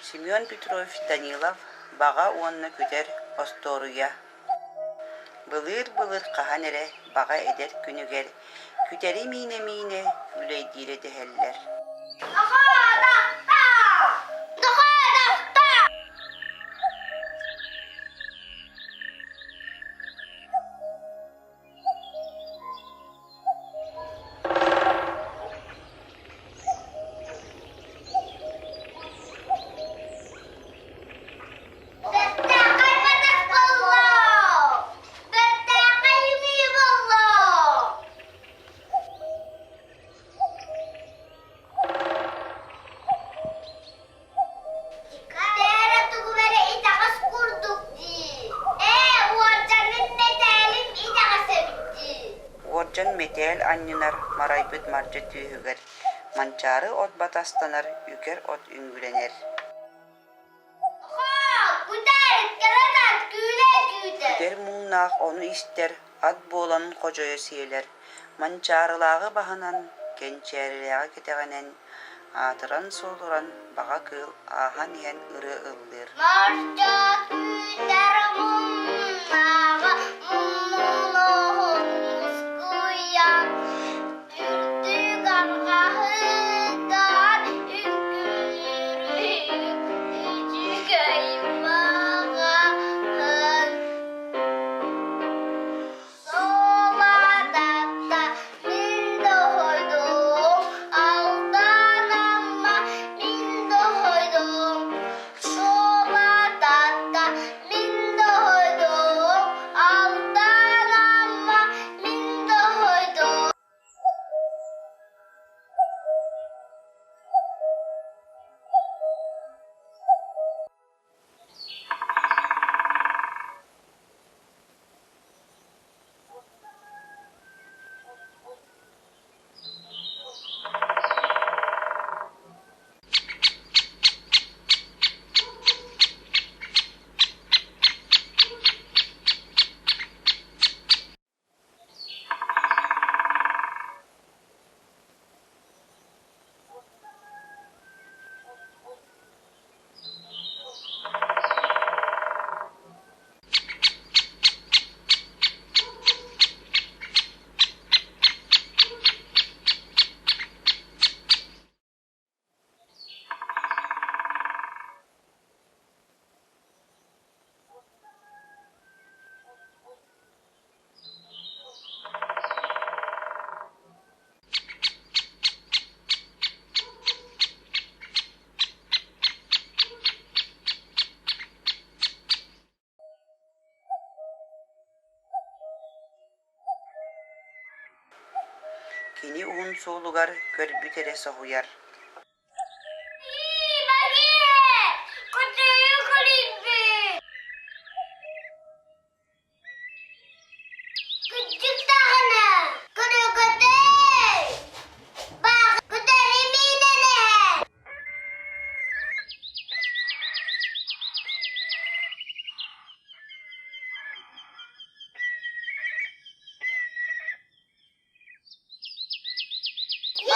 Семен Петрович Данилов «Баҕа уонна күтэр» остуоруйа Былыыр-былыр хаһан эрэ баҕа эдэр күнүгэр күтэри миинэ-миинэ күүлэйдиирэ дэһэллэр. Бэртээхэй батас буолла! Бэртээхэй үҥүү буолла! Бээрэ тугум эрэ итэҕэс курдук дии. Ээ, уордьаным мэтээлим итэҕэс эбит дии. Уордьан мэтээл анньынар марайбыт мардьа түөһүгэр манчаары от батастанар, үкэр от үҥүүлэнэр. Күтэр муҥнаах ону истэр, ат буолан ходьойо сиэлэр, Манчаарылааҕы баһынан, Кэнчээрилээҕи кэтэҕинэн аатыран-суолуран баҕа кыыл ааһан иһэн ырыа ыллыыр. Мордьо күүтэр муҥнааҕа муҥнуоһун мускуйан, үрдүк арҕаһыгар үҥкүүлүүр үчүгэй баҕаһын. Суолатата мин доһойдум, Алтан Амма мин доһойдум. Суолатата мин доһойдум, Алтан Амма мин доһойдум. Кини уһун суолугар көрбүт эрэ соһуйар Кырдьык даҕаны, көрүгүтүй, баҕа күтэри миинэн иһэр.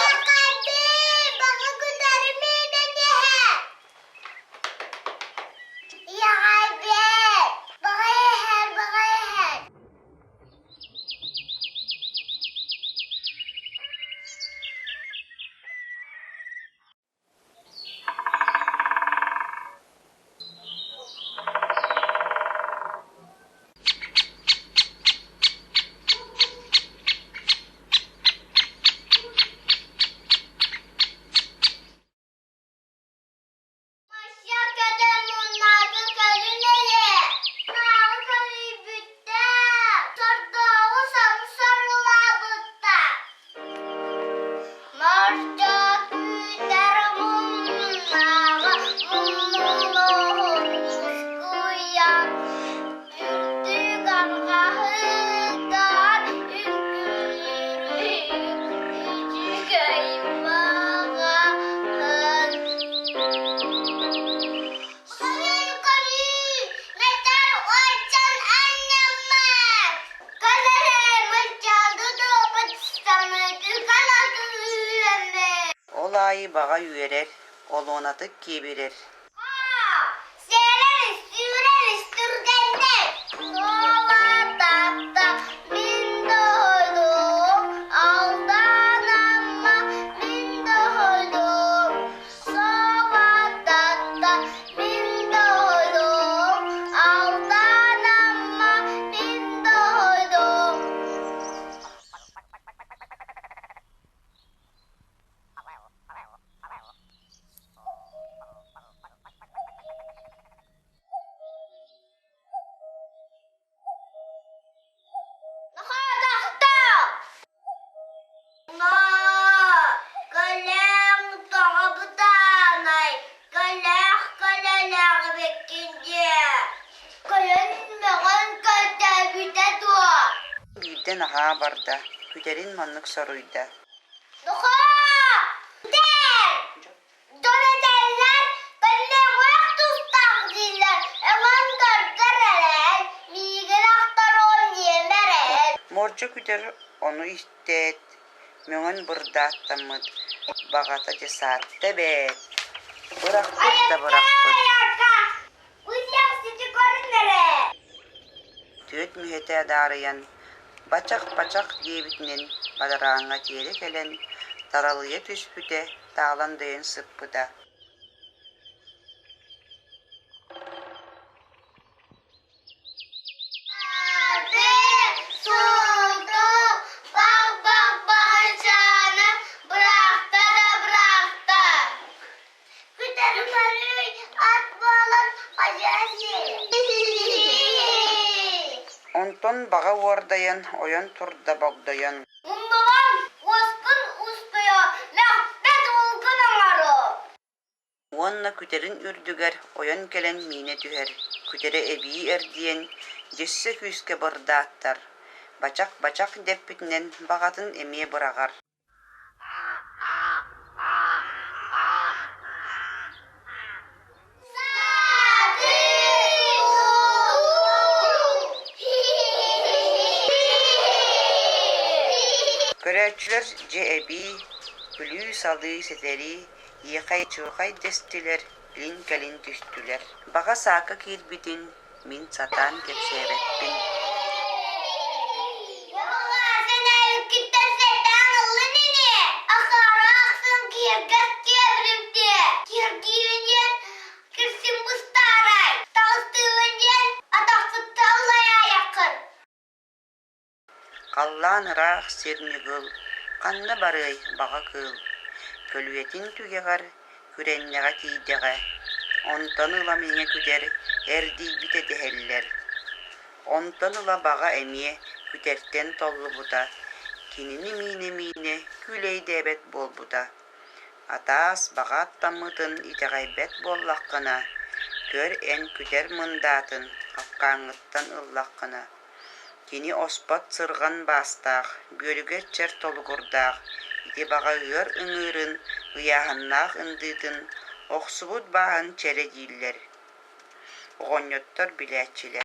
Якобы, баҕа күтэри миинэн иһэр. Якобы, баҕа иһэр, баҕа иһэр. Үрдүк арҕаһыгар үҥкүүлүүр үчүгэй баҕаһын. Көрүү, метар уордьан анньаммат. Ол аайы баҕа үөрэр, олуонатык киэбирэр. наһаа барда, күтэрин маннык соруйда: Нохоо, күтэр! Дьон этэллэр, кэллиэҕэх тустаах дииллэр, өҥөн көрдөр эрэн, миигин ахтаруон диэмэ эрэн. Мордьо күтэр ону истээт, мөҥөн бырдааттаммыт, баҕата дьэ саатта эбээт, бырахпыт да Айакка, бырахпыт. айакка, бу сити көрүн эрэ. Түөрт мүһэтэ адаарыйан, бачах-бачах диэбитинэн бадарааҥҥа тиэрэ кэлэн, таралыйа түспүтэ, таалан дөйөн сыппыта. Бах бах баҕачаана быраахта да быраахта. Күтэр-мөрүй ат буолан Онтон баҕа уордайан, ойон турда богдойон: Муннубан уоскун устуйа, мөхпөт уулгун оҥоруо. Уонна күтэрин үрдүгэр ойон кэлэн миинэ түһэр, күтэрэ эбии эрдийэн, дьөссө күүскэ бырдааттар, бачах-бачах дэппитинэн баҕатын эмиэ быраҕар. Көрөөччүлэр дьэ эбии, күлүү-салыы сэтэрии, иэхэй-чуохай дэстилэр, илин-кэлин түстүлэр. Баҕа саакка киирбитин мин сатаан кэпсээбэппин. Сэнээбиккиттэн сэттээн ыллын ини, ахаара ахсын киһиргэс киэбиримтиэ, киһиргиибин диэн кирсин быстаарай, таҕыстыыбын диэн атахпыттан лайаайаххын. Халлаан ыраах сир ньыгыл, ханна барыай баҕа кыыл, көлүйэтин түгэҕэр күрэннэҕэ тиийдэҕэ, онтон ыла мэҥэ күтэр эрдийбитэ дэһэллэр. Онтон ыла баҕа эмиэ күтэртэн толлубута, кинини миинэ-миинэ күүлэйдээбэт буолбута. Атаас баҕа аттаммытын итэҕэйбэт буоллаххына, көр эн күтэр мындаатын хапкааҥҥыттан ыллаххына, кини оспот сырҕан баастаах, бүөрүгэр чэр толугурдаах, ити баҕа ыар ыҥыырын, ыйааһыннаах ындыытын, охсубут бааһын чэрэ дииллэр. Оҕонньоттор билээччилэр.